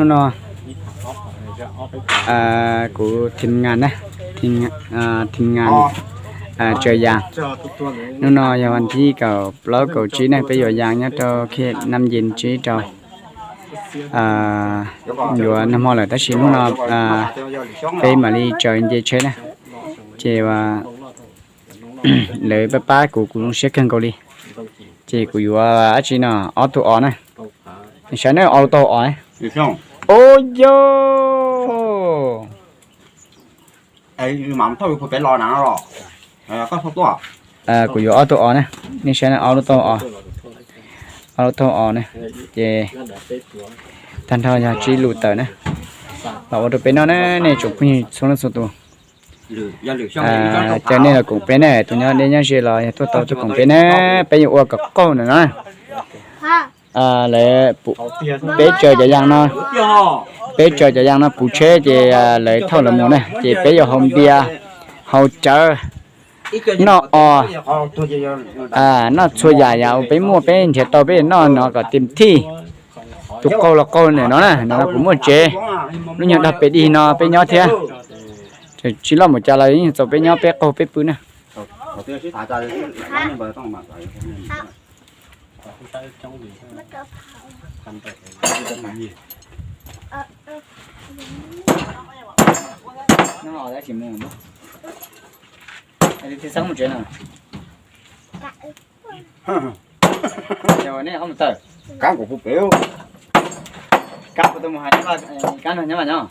Hnub no kuv team ngas na, team ngas tsaws yas. Hnub no yog vas thib kaum plaub kaum tsib na, peb yuav yas nyob rau khej Nam Yen tsib rau yuav nag hmo lawm tab sis hnub no peb mam li tsaws nce tsheb na. Ces lawv pab pab kuv, kuv zoo siab kawg nkaus li. Ces kuv yuav dab tsi no, ob tug os na. Saib na, ob tug os. Ua yog kuv yuav ob tug os na, nej saib na, ob lub taub os, ob lub taub os na. Ces tag nrho yog tsib lub tawm na, los ua rau peb noj na, nej tsoom phooj ywg txhua leej txhua tus. Caw nej los koom peb na, tus nyob deb nyob ze los yog tuaj tau tuaj koom peb na, peb yuav ua kom qaug ntawm no na. Lawv, peb tsaws cov yas no, peb tsaws cov yas no puv tsheb ces lawv thauj lawv mus na, ces peb yuav haus npias, haus cawv, noj os, noj txhua yam yam uas peb muaj peb nrhiav tau peb noj no kom tis thij. Tus qaug los qaug ntawm no na, no kuv muaj tsev, lub nyuag dag pem dig no peb nyob thiab. Tsis loj mus cas los yeej txaus peb nyob peb qaug peb pw na. Kab kuv pub pem, kab kuv tus mus hais kab no nyob mas nyob.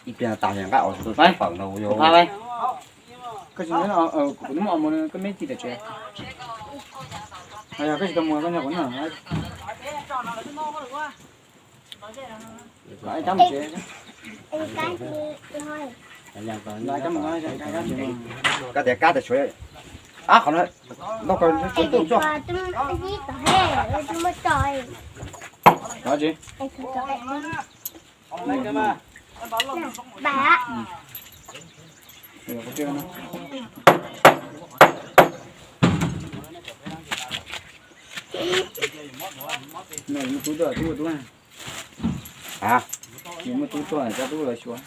Ib pliag tas nqa os, tus pab pawm no yog. Koj tsis, kuv twb muab os mus koj meb ti tam tsev. Yog koj tsis tau mus koj nrog kuv noj. Koj tias kab tas tsev, ab qhov no, no koj tub tub tso. Muaj tub tuaj, tub tuaj lawv xyuas.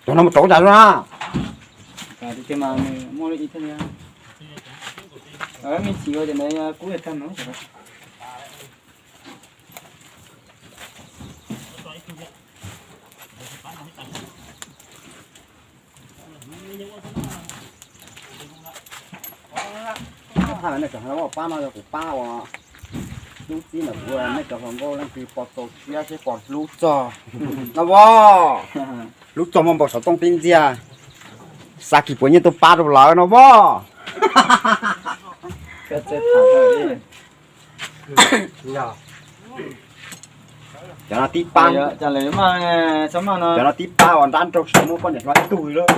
Cov no mus rau cas na? Tiag tiag mas nws muaj ib thaj liaj. Me chim ua cas nws kub tag no. Thaj nej cov hluas nkauj pab no yog kuv pab ua lub txib ntawm kuv, nej cov hluas nkauj leej twg pom txaus siab thiab pom hlub txog no as, hlub txog muaj npau saum tooj tib ntxiag, xa kis puav nyiaj tuaj pab rau lawv no as. Cov no tib pab, cov no tib pab uas nrab nraug tsis muaj poj niam hlob ib tug li lawm.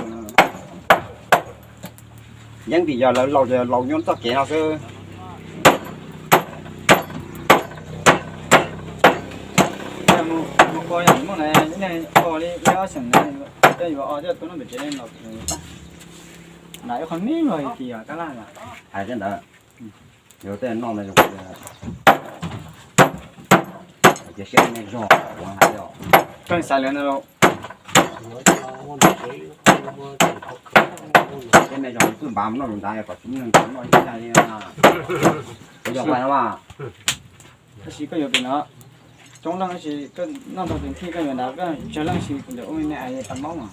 Yeej vim yog lawv laus, laus nyob txoj kev no xwb. Hais tias ntawd, yog tej no, ces siab me zog, hais tias, koj xav lawv no, siab me zog, twb npav noj ntawd kom tsis muaj neeg noj ib tag li. Tab sis koj yuav pem no, coob leej tab sis koj noj tau tus thij koj yuav nrad, koj tsawg leej sis kuv ntawm ua me me ais tas maub mas.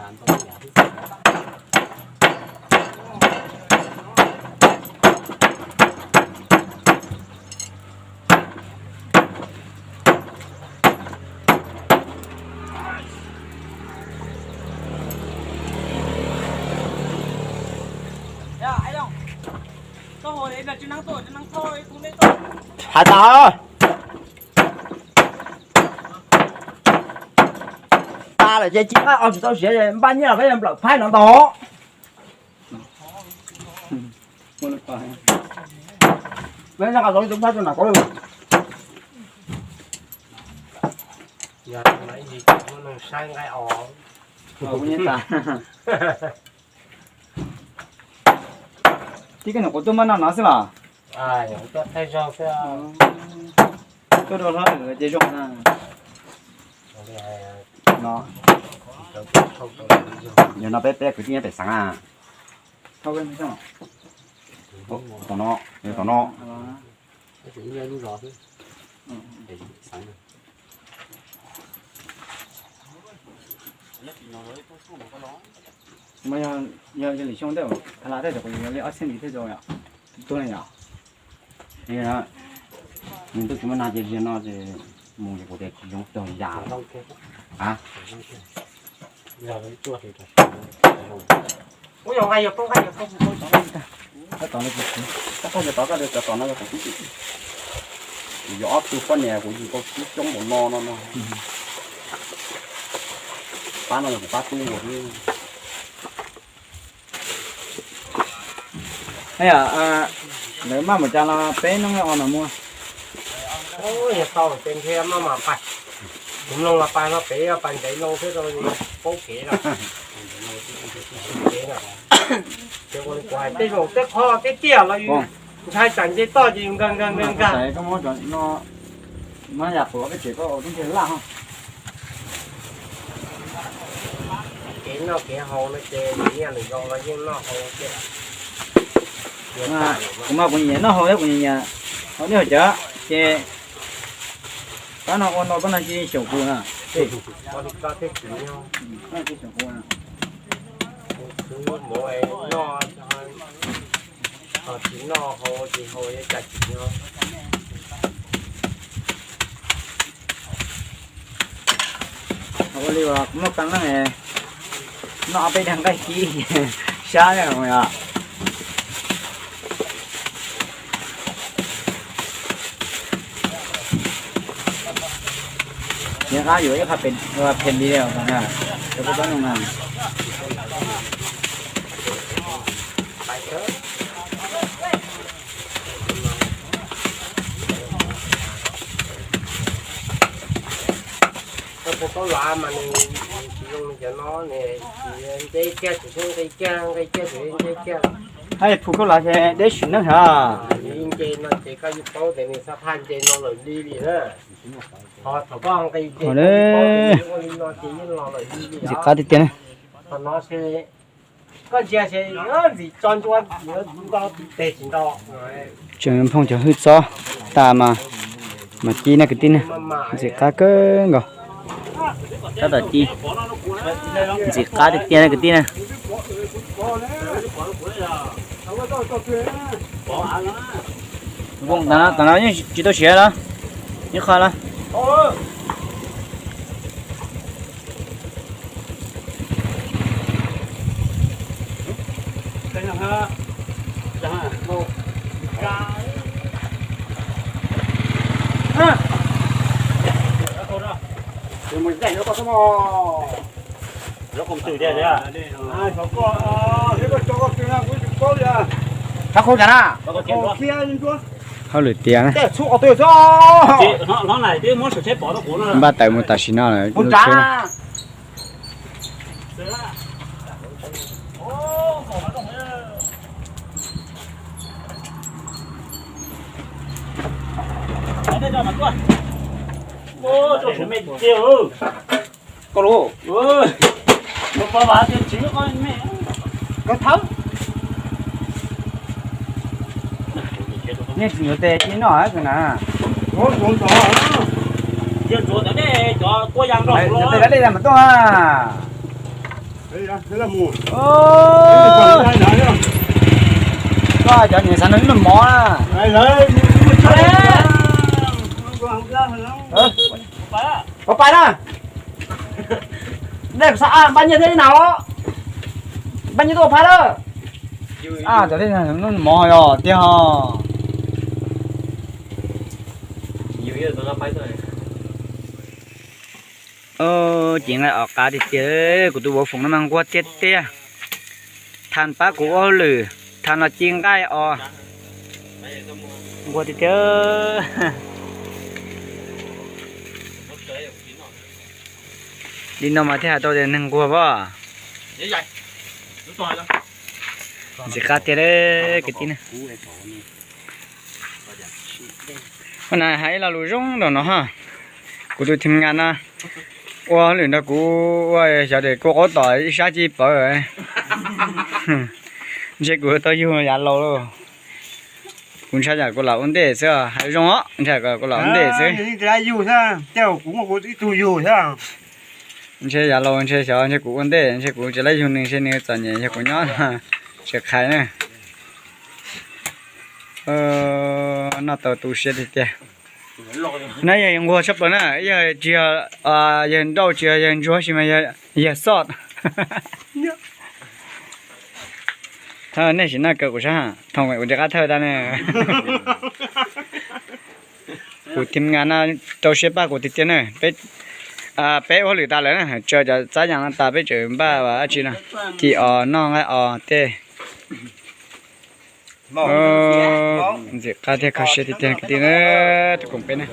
Hais tas, tas lawm ces tsis npaj os, tsis tau siav, npaj nyiaj los peb yuav nplawm phaib no ntag. Peb nqa tus phaib rau nram ko. Tib koj nyuam qhuav tuaj maj no no xwb los? Tuaj rau hlob ces zoo na. No, yog no peb peb kwv tij nyob pem xeev na. Tom no, tom no. Mas yog, yog lwm xyoo tej, Pha Las tej tau kuv yuav li ob txhiab ntxiv thiaj tau yom. Tus tuag ne yom. Nws ntuj tsis muaj nag ces ziag no ces mus ces kuv tias tsis zoo tog yam. Tab tom no, tab tom no yog kuv tib, kuv yog ob tug poj niam kuv yug tau tib coob npaum no no no. Pab no yog kuv pab tub ua xwb. Lawv maj mus cas los peb noob o mas muaj. Yog tau ces ntshe maj mam pais, kuv mloog los pais no pem pais ntev loo thiab rau paub kev lawm. Ces kuv hais tej zaum tej qho tej tiaj los yus ntshai tsam nce toj ces yus nkag nkag nkag nkag. Koj muab cov no, muab yam qhuav peb tsev koj ua tub ntseg laj ho. Kev noj kev haus no ces nyiam lwm zaus los yeej noj haus thiab. Kuv mas kuv nyiam noj haus thiab kuv nyiam nyiam haus dej haus cawv ces pab no ua ntau pab no cia xyaum kuv na. Xyaum kuv na. Kuv mus noj, tsis noj haus tsis haus cas tsis noj. Ua li uas kuv muaj qee leej noj ob peb dag nqaij kib sab yom. Nyiam qab yuav ib qho phem li na, cov peb tsob no na. Koj phu khaub hlab mas nws tsis zoo li cov no, nws nce kiag tsis nqi kiag, nqi kiag tsis nce kiag. Hais phu khaub hlab ces deb sim neej hab. Nce no ces koj yeej paub tias nws xab phaj nce no lawm li li na. Ho thaum koj nqi ces koj yeej paub tias nws ua li no ces yeej los lawm li li. Ntxim qab tiag tiag na. Qhov no ces koj ntsia ces ntxim tso ntua, nto teg tsis nto. Tseem nphoo cov hwj txob tas mas, mas ci na kwv tij na. Ntxim qab kawg nkaus. Tab tom ci. Ntxim qab tiag tiag na kwv tij na. Voom tas no, tas no yeej tsis tau siav los? Ib qho los? Rab qau cas na? Hauj lwm tiav na. Npaj tawm mus tam sim no lawm. Koj lub, koj thawb. Nej tsis yuav tes ci noj kawg na. Tes dab li mas tuaj. Koj cov niam xav noj ib noj mov na. Pab pais na. Nej xav npaj nyiaj thiab li na os. Npaj nyiaj tuaj pab lawm. Cov li noj mov yog tiag ho. Ces nqaij os qab tiag tiag, kuv tus vauv foom no mas nquag tiag tiag. Thav pab kuv ua hauj lwm, thav no ci nqaij os. Nquag tiag tiag. Li no mas thiaj hais tau tias neeg nquag pob. Ntxim qab tiag kwv tij na. Ua na hais ib lo lus zoo rau no ha. Kuv tus thim ngas no ua hauj lwm nrog kuv ua xyov tias kuv qaub tom ib sab ci pawv. Ntshe kuv tau yug yav laus lauj. Kuv ntshai yam kuv lam ua ntej xwb, hais zoo os, ntshai kuv lam ua ntej xwb. Yug thiab, tej kuv muaj kuv ib tug yug thiab. Ntshe yav laus ntshe xyov ntshe kuv ua ntej, ntshe kuv tsis laib yug nws, ntshe nws txom nyem yog kuv nyob tsis qhais na. Noj tau tu siab tiag tiag. No yog nquag tshaj plaws na, yog tsis yog, yog nrauj tsis yog yawg ntsuag sis mas yog xoj. Thawj nej sim noj kaw kuv sab, thov kuv rov qab thawj tag na. Kuv thim ngas no rau siab pab kuv tiag tiag na. Peb ua hauj lwm tas lawm na, tsaws cov txab yas no tas peb tseem npaj dab tsi no, ci os noj nqaij os tej. Ntxim qab thiab kho siab tiag tiag kwv tij na, tus koom peb na.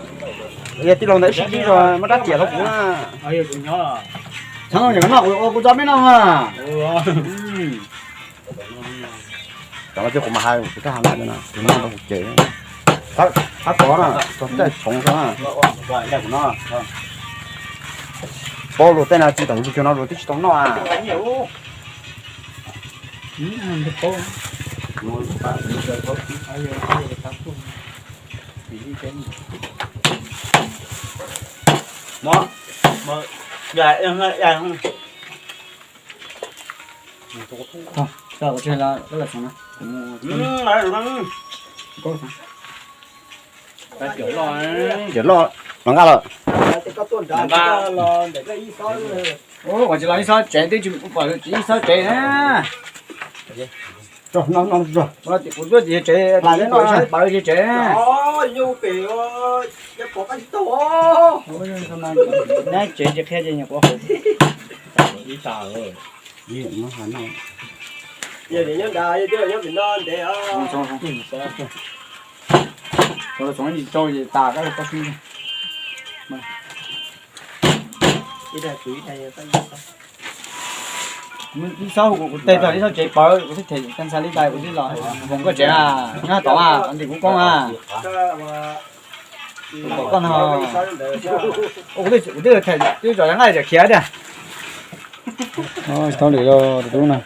Yog tij laug ntawd sib ntsib zog muab rab riam rau kuv na. Txhob noj, kuv tso peb noj. Cov no thiab kuv mas hais kuv twb hais lawm no, kuv noj rau kuv ces. Thab kov na, txog tej tshoob xwb na. Paub luag tej no tsis tau, tus no luag twb tsis tau noj. Cawm loj, los nqa lawm. Ua tsis los ib xob tsev twb tsis pom ib xob tsev na. Kuv tuaj tsev pawv tsev tsev. Nab tsev tsis qhia ces nyuam qhuav hauv. Txhoov tsis rau ces tas koj koj xwb. Ib xob hu kuv teg tag ib xob tsev pawv, kuv twb them kas ntxhais li tas kuv twb los. Foom koj tsev a, nyob tod a, ntawm kuv koob a. Pom koj no. Kuv twb them, twb tsom nqaij tseem khiav tiag. Tsis tau lwm tus tub no.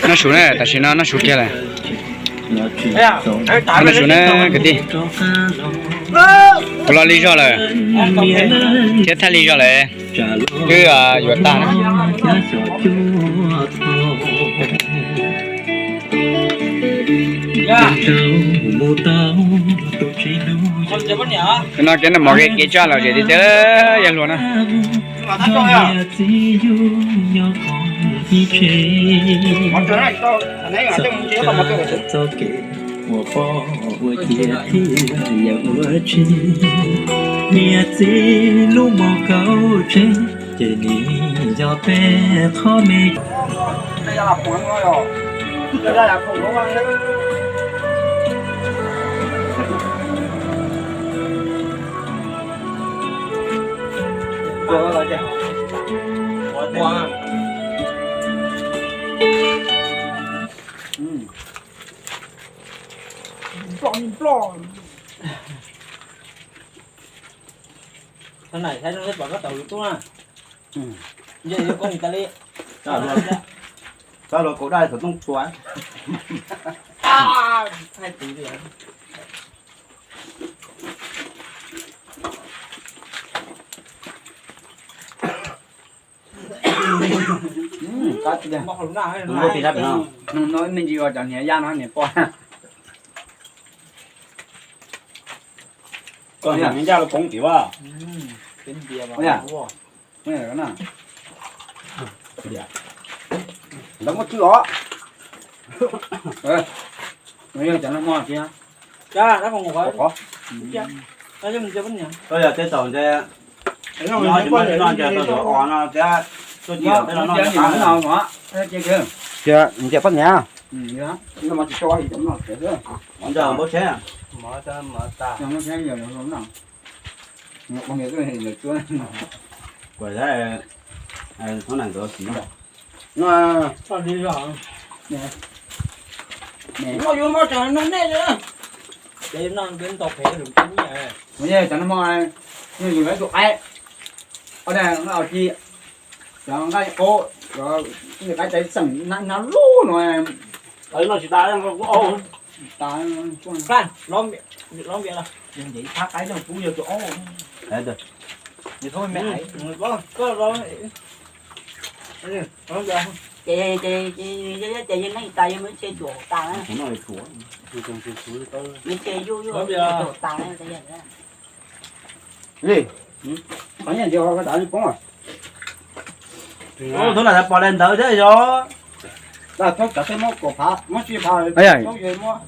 Noj su na, tam sim no noj su kiag lawm. Noj su na kwv tij. Kuv los lig zog lawm thiab, thaj lig zog lawm, twb yuav tag na. Tus no kev noj mov kev tsaj los zem tiag tiag, yog luag na. Ua poj ua ciav thiaj yog ua tsi, niam txiv lub mos kaum tsev, ces nim yog peb qhov me. Thaum no saib zoo seb pom koj tau lus tub na. Nce yuav koj nis tas li. Txhob luag kaum daj thaum tooj tshua. Nug me ntsis ua cov niam yaj no niam poj. Koj niam yaj los poob tim vaj. Ntawd muaj tswj os. Yog cov no mo tiag. Koj yog tej thaum ntshe noj tsis muaj noj ntshe tau tus os no thiab tuaj ci los tej no noj. Cia ntiam poj niam. Ntawd mov tsis tau, ib cov noj tsev xwb. Mov ntsa mov tsheb. Mov tsheb yog no. Kuv thab nees nkawd siv no. Noj yuav mov tsev no nej. Ces no nws tau phem rau cov nyiaj. Kuv yeej cov no mog, yus ib tug qaib, ob daig nqaij ci, cov nqaij qaub, cov nqaij tais xeem na lub no. Noj tsis tas, tas. Ncev thab qaib coj pub yog tus aub. Ces, ces, ces yog neeg tas yog muab tseg cuam tas na. Muab tseg yuj yuj cuam tas na. Li, qhov nyiaj ntiav ko tas li poob. Ub, thaum lam pom daim ntawv thiab yog. Thaum cov thiaj muab kaum phav, muab tsib phav, muab.